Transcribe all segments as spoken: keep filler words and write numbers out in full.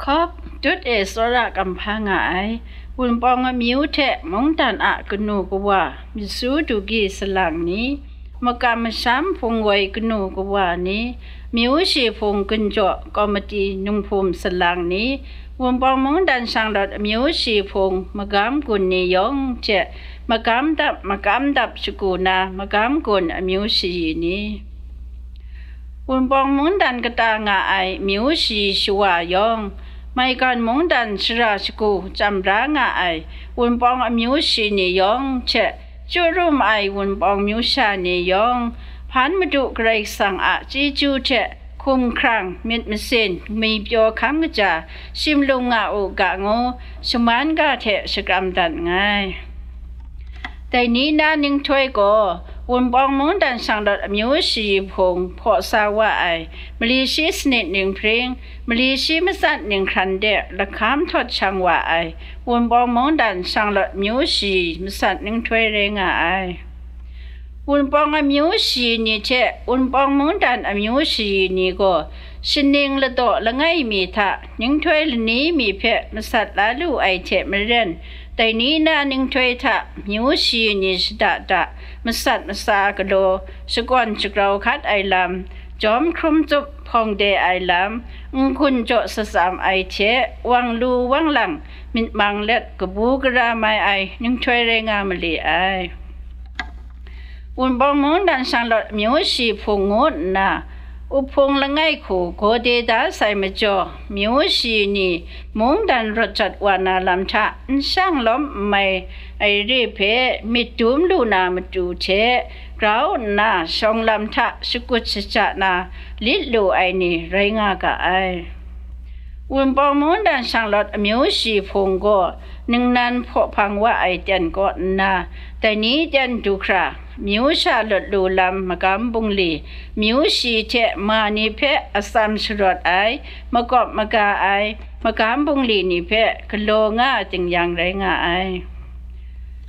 Hkawp tut e tsawra kamhpa nga ai, Wunpawng amyu hte mungdan a kanu kawa, myit su du gi salang ni, makam masham hpung woi kanu kawa ni, myu shi hpung gunjaw komiti nunghpum salang ni, Wunpawng mungdan shanglawt amyu shi hpung magam gun ni yawng hte, magam dap magam dap shagu na magam gun amyu shayi ni. Wunpawng mungdan kata nga ai amyu shayi shawa yawng, maigan mungdan shara shagu chyam bra nga ai Wunpawng amyu shayi ni yawng hte, chyu rum ai Wunpawng myu sha ni yawng, hpan madu Karai Kasang a chyeju hte hkumhkrang myit masin ngwi pyaw hkam kaja, shim lung nga u ga ngu, shaman ga hte shakram dat nngai. Dai ni na ninghtoi gaw, Wunpawng mungdan shanglawt amyu shayi hpung hpaw sa wa ai, mali shi sanit ninghpring, mali shi matsat ninghkran de lahkam htawt shang wa ai, Wunpawng mungdan shanglawt amyu shayi matsat ninghtoi rai nga ai. Wunpawng amyu shayi ni hte Wunpawng mungdan amyu shayi ni gaw, shaning ladaw langai mi hta ninghtoi lani mi hpe masat la lu ai hte maren, dai ni na ninghtoi hta myu shayi ni shada da masat masa galaw, shakawn shagrau hkat ai lam, jawm hkrum tsup hpawng de ai lam, n-gun jaw satsam ai hte wang lu wang lang myit mang let kabu gara mai ai ninghtoi rai nga mali ai. Wunpawng mungdan shanglawt amyu shi hpung ngu nna, uphung langai hku gawde da sai majaw, myu shi ni mungdan rawt jat wa na lam hta n shang lawm n mai ai re hpe myit dum lu na matu hte grau nna shawng lam hta shakut shaja na lit lu ai ni rai nga ga ai. Wunpawng mungdan shanglawt amyu shi hpung gaw ningnan hpaw hpang wa ai ten kaw nna, dai ni ten du hkra, myu sha lawt lu lam magam bungli, myu shi hte ma ni hpe atsam sharawt ai, makawp maga ai, magam bungli ni hpe galaw nga ting yang rai nga ai.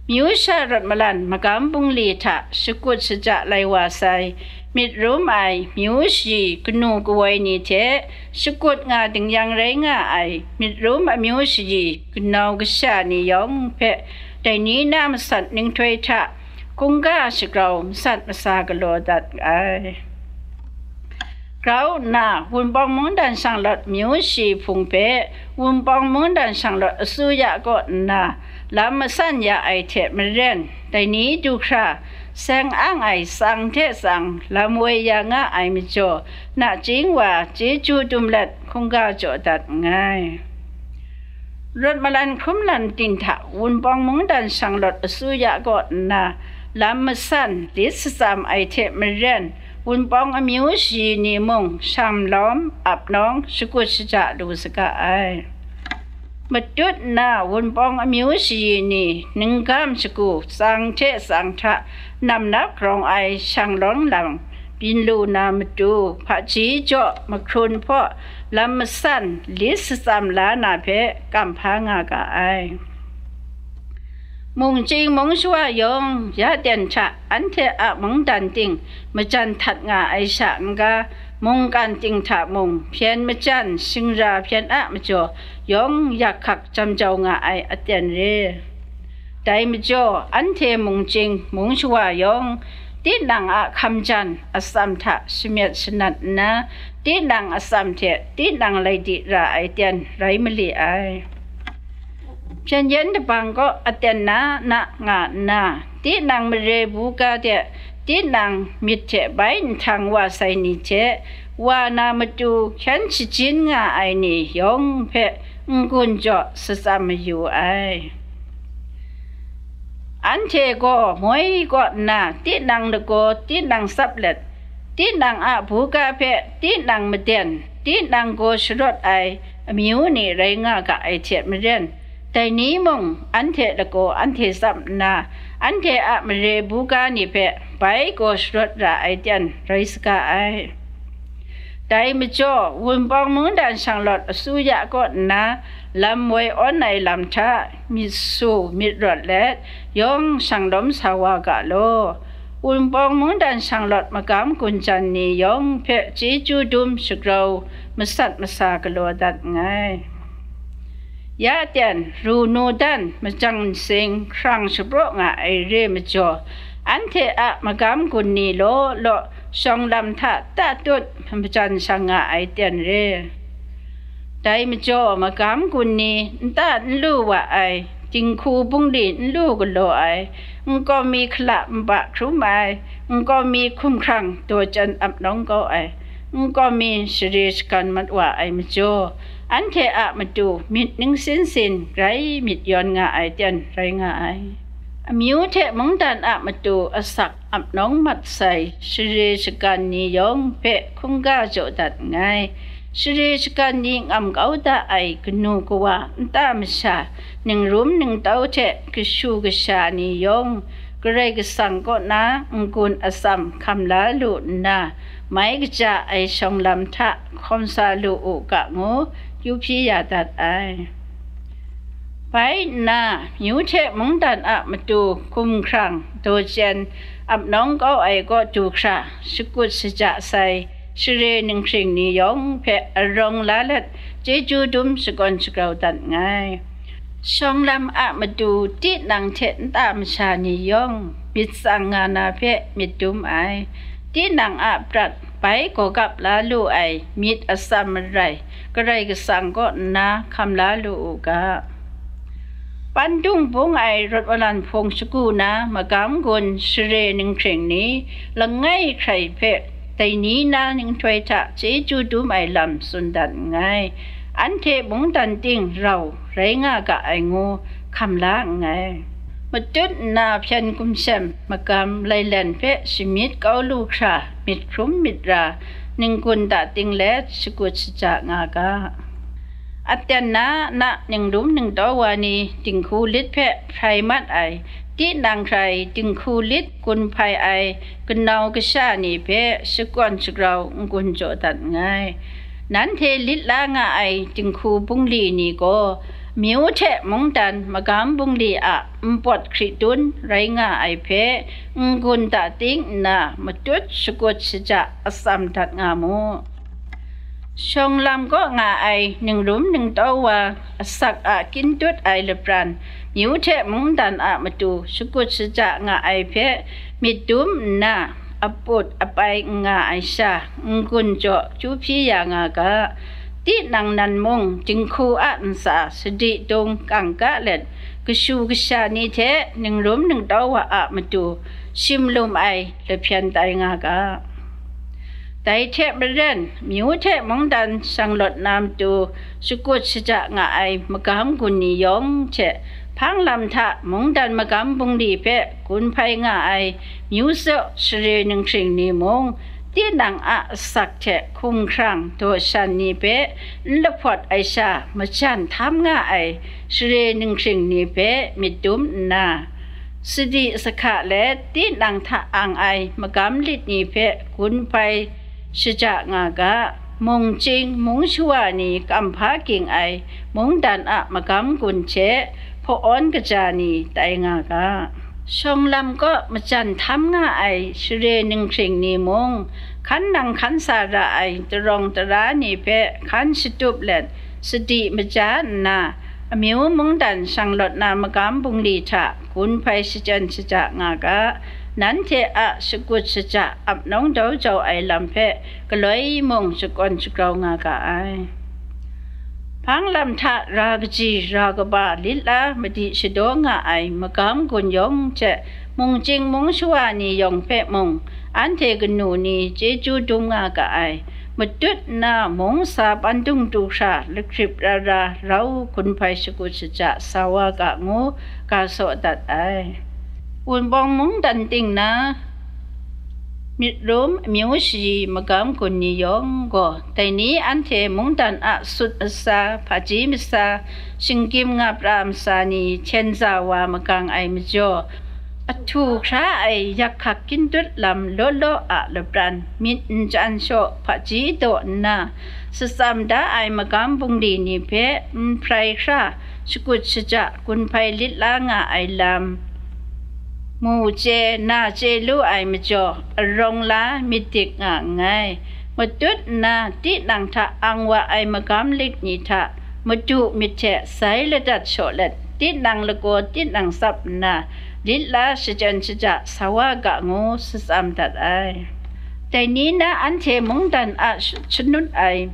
Myu sha rawt malan magam bungli hta shakut shaja lai wa sai, myit rum ai myu shi kanu kawoi ni hte shakut nga ding yang rai nga ai, myit rum amyu shayi kanau kasha ni yawng hpe dai ni na masat ninghtoi hta hkungga shagrau masat masa galaw dat ai. Grau nna, Wunpawng mungdan shanglawt myu shi hpung hpe Wunpawng mungdan shanglawt asuya kaw nna lam masan ya ai hte maren, dai ni du hkra seng ang ai tsang hte tsang lam woi ya nga ai majaw, nachying wa chyeju dum let hkungga jaw dat nngai. Rawt malan hkrum lan ting hta Wunpawng mungdan shanglawt asuya kaw nna lam masan lit shatsam ai hte maren, Wunpawng amyu shayi ni mung sham lawm, ap nawng, shakut shaja lu saga ai. Matut nna Wunpawng amyu shayi ni ninggam shagu tsang hte tsang hta namnap grawng ai shang lawng lang byin lu na matu, hpaji jaw mahkrun hpaw lam masan lit shatsam la na hpe kamhpa nga ga ai. Mung chying mung shawa yawng ya ten hta anhte a mungdan ting majan htat nga ai sha n-ga, mungkan ting hta mung hpyen majan shingra hpyen a majaw yawng yak hkak jam jau nga ai aten re. Dai majaw, anhte mung chying mung shawa yawng, tinang a hkam jan atsam hta shamyet shanat nna, tinang atsam hte tinang lai di ra ai ten rai mali ai. Hpyen yen dabang kaw aten na na nga nna, tinang mare buga de tinang myit hte bai nhtang wa sai ni hte wa na matu hkyen shajin nga ai ni yawng hpe n-gun jaw shatsam mayu ai. Anhte gaw moi kaw nna tinang lagaw tinang tsap let, tinang a buga hpe tinang maden, tinang gaw sharawt ai amyu ni rai nga ga ai hte maren, dai ni mung anhte lagaw anhte tsap nna, anhte a mare buga ni hpe bai gaw sharawt ra ai ten rai saga ai. Dai majaw, Wunpawng mungdan shanglawt asuya kaw nna lam woi awn ai lam hta myit su myit rawt let, yawng shang lawm sa wa ga law. Wunpawng mungdan shanglawt magam gun jan ni yawng hpe chyeju dum shagrau masat masa galaw dat nngai. Ya ten, ru nu dan, majang nsing, hkrang shapraw nga ai re majaw, anhte a magam gun ni law law shawng lam hta tatut majan shang nga ai ten re. Dai majaw, magam gun ni nta n lu wa ai, dinghku bungli n lu galaw ai, nkau mi hkala nba hkrum ai, nkau mi hkumhkrang daw chyan ap nawng kau ai, nkau mi share shagan mat wa ai majaw, anhte a matu myit ningsin sin grai myit yawn nga ai ten rai nga ai. Amyu hte mungdan a matu asak ap nawng mat sai share shagan ni yawng hpe hkungga jaw dat nngai. Share shagan ni ngam kau da ai kanu kawa, nta masha, ningrum ningtau hte kashu kasha ni yawng, Karai Kasang kaw na n-gun atsam hkam la lu nna, mai kaja ai shawng lam hta hkawm sa lu u ga ngu, kyu hpyi ya dat ai. Bai nna, myu hte mungdan a matu hkumhkrang daw chyan ap nawng kau ai kaw du hkra, shakut shaja sai share ninghkring ni yawng hpe arawng la let, chyeju dum shakawn shagrau dat nngai. Shawng lam a matu tinang hte nta masha ni yawng myit tsang nga na hpe myit dum ai, tinang a prat bai gaw gap la lu ai myit atsam marai, Karai Kasang kaw nna hkam la lu u ga. Pandung bung ai rawt walan hpung shagu na magam gun share ninghkring ni langai hkrai hpe dai ni na ninghtoi hta chyeju dum ai lam tsun dat nngai. Anhte mungdan ting rau rai nga ga ai ngu hkam la nngai. Matut nna hpyen gumsem magam lailen hpe shamyit kau lu hkra, myit hkrum myit ra, ninggun da ting let shakut shaja nga ga. Aten na, na ningrum ningtau wa ni dinghku lit hpe hprai mat ai, tinang hkrai dinghku lit gun hpai ai kanau kasha ni hpe shakawn shagrau n-gun jaw dat nngai. Nanhte lit la nga ai dinghku bungli ni gaw, myu hte mungdan magam bungli a npawt hkritun rai nga ai hpe n-gun da ting nna, matut shakut shaja atsam dat nga mu. Shawng lam kaw nga ai ningrum ningtau wa, asak a kyin tut ai lapran, myu hte mungdan a matu shakut shaja nga ai hpe myit dum nna, aput apai n nga ai sha, n-gun jaw kyu hpyi ya nga ga. Tinang nan mung dinghku a ntsa sadi dung kangka let, kashu kasha ni hte ningrum ningtau wa a matu shim lum ai lahpyen tai nga ga. Dai hte maren, myu hte mungdan shanglawt na matu shakut shaja nga ai magam gun ni yawng hte, hpang lam hta mungdan magam bungli hpe gun hpai nga ai myu tsaw share ninghkring ni mung, tinang a asak hte hkumhkrang daw shan ni hpe n lahpawt ai sha, majan htam nga ai share ninghkring ni hpe myit dum nna, sadi sahka let tinang hta ang ai magam lit ni hpe gun hpai shaja nga ga. Mungchying mung shawa ni kamhpa ging ai mungdan a magam gun hte hpaw-awn kaja ni tai nga ga. Shawng lam kaw majan htam nga ai share ninghkring ni mung, hkan nang hkan sa ra ai tarawng tara ni hpe hkan shatup let, sadi maja nna, amyu mungdan shanglawt na magam bungli hta gun hpai shachyen shaja nga ga. Nanhte a shakut shaja ap nawng dau jau ai lam hpe galoi mung shakawn shagrau nga ga ai. Hpang lam hta ra kaji ra kaba lit la madi shadaw nga ai magam gun yawng hte, mungchying mung shawa ni yawng hpe mung, anhte kanu ni chyeju dum nga ga ai. Matut nna mung sa pandung du hkra, lagrip ra ra rau gun hpai shakut shaja sa wa ga ngu, ga saw dat ai. Wunpawng mungdan ting na, myit rum amyu shayi magam gun ni yawng gaw, dai ni anhte mungdan a sut masa, hpaji masa, shinggyim nga pra masa ni hten za wa magang ai majaw, ahtu hkra ai yak hkak kyin tut lam law law a lapran, myit n chyan shaw, hpaji daw nna, shatsam da ai magam bungli ni hpe n hprai hkra, shakut shaja gun hpai lit la nga ai lam, mu chye, na chye lu ai majaw, arawng la myit dik nga nngai. Matut nna tinang hta ang wa ai magam lit ni hta madu myit hte sai ladat shaw let, tinang lagaw tinang tsap nna, lit la shachyen shaja sa wa ga ngu shatsam dat ai. Dai ni na anhte mungdan a sh-, shanut ai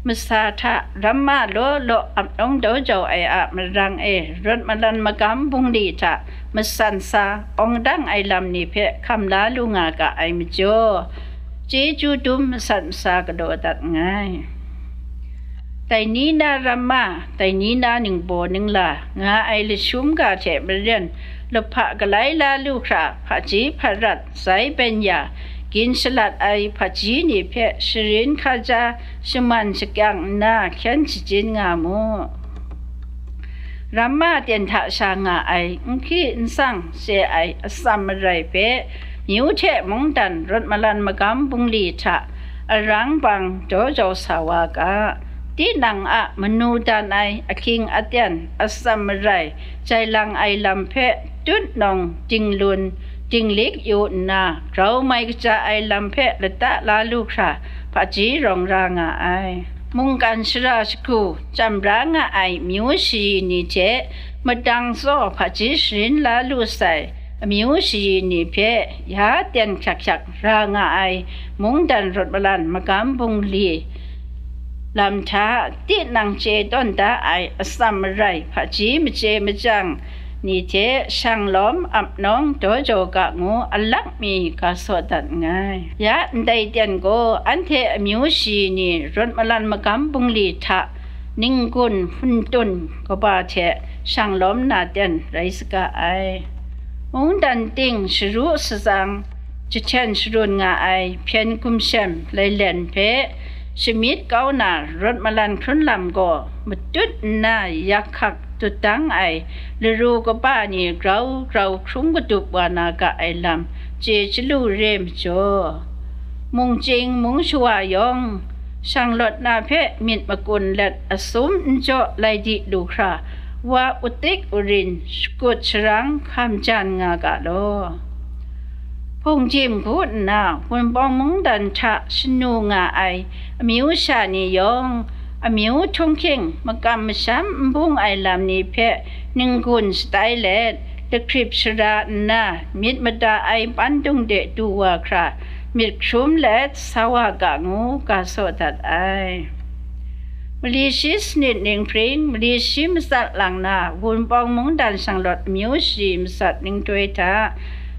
masa hta ramma law law ap nawng daw jau ai a marang e rawt malan magam bungli hta masan sa awng dang ai lam ni hpe hkam la lu nga ga ai majaw, chyeju dum masat masa galaw dat nngai. Dai ni na ramma, dai ni na ningbaw ningla nga ai lashum ga hte maren lahpa galai la lu hkra, hpaji hparat sai ben ya, gin shalat ai hpaji ni hpe sharin hkaja shaman shakyang nna hkyen shajin nga mu. Ramma ten hta sha nga ai, n hkri n sang chye ai atsam marai hpe, myu hte mungdan rawt malan magam bungli hta arang bang daw jau sa wa ga. Tinang a manu dan ai ahkying aten atsam marai jai lang ai lam hpe tut nawng dinglun dinglik yu nna, grau mai kaja ai lam hpe lata la lu hkra, hpaji rawng ra nga ai. Mungkan shara shagu chyam ra nga ai amyu shayi ni hte madang tsaw hpaji sharin la lu sai amyu shayi ni hpe ya ten hkyak hkyak ra nga ai mungdan rawt malan magam bungli lam hta, tinang chye tawn da ai atsam marai hpaji machye machyang ni hte shang lawm ap nawng daw jaw ga ngu alak mi ga saw dat nngai. Ya ndai ten gaw anhte amyu shayi ni rawt malan magam bungli hta ninggun hpun tun kaba hte shang lawm na ten rai saga ai. Mungdan ting sharu shatsang jahten sharun nga ai hpyen gumshem lailen hpe shamyit kau na rawt malan hkrun lam gaw matut nna yak hkak dut dang ai laru kaba ni grau grau hkrung kadup wa na ga ai lam chye chyalu re majaw, mungchying mung shawa yawng shanglawt na hpe myit makun let asum n jaw lai di lu hkra, wa utik urin shakut sharang hkam jan nga ga law. Hpungdim hku nna Wunpawng mungdan hta shanu nga ai amyu sha ni yawng, amyu htunghking makam masham n bung ai lam ni hpe ninggun shatai let, lakrip shara nna myit mada ai pandung de du wa hkra, myit hkrum let sa wa ga ngu ga saw dat ai. Mali shi sanit ning hpring, mali shi matsat lang na, Wunpawng mungdan shanglawt amyu shi matsat ningtoi hta,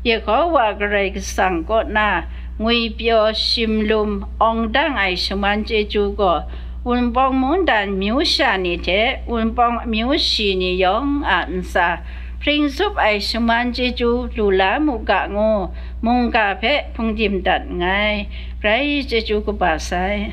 Yehowa Karai Kasang kaw na ngwipyaw shimlum awng dang ai shaman chyeju gaw, Wunpawng mungdan myu sha ni hte Wunpawng amyu shi ni yawng a ntsa hpring tsup ai shaman chyeju lu la mu ga ngu, mungga hpe hpungdim dat nngai. Grai chyeju kaba sai.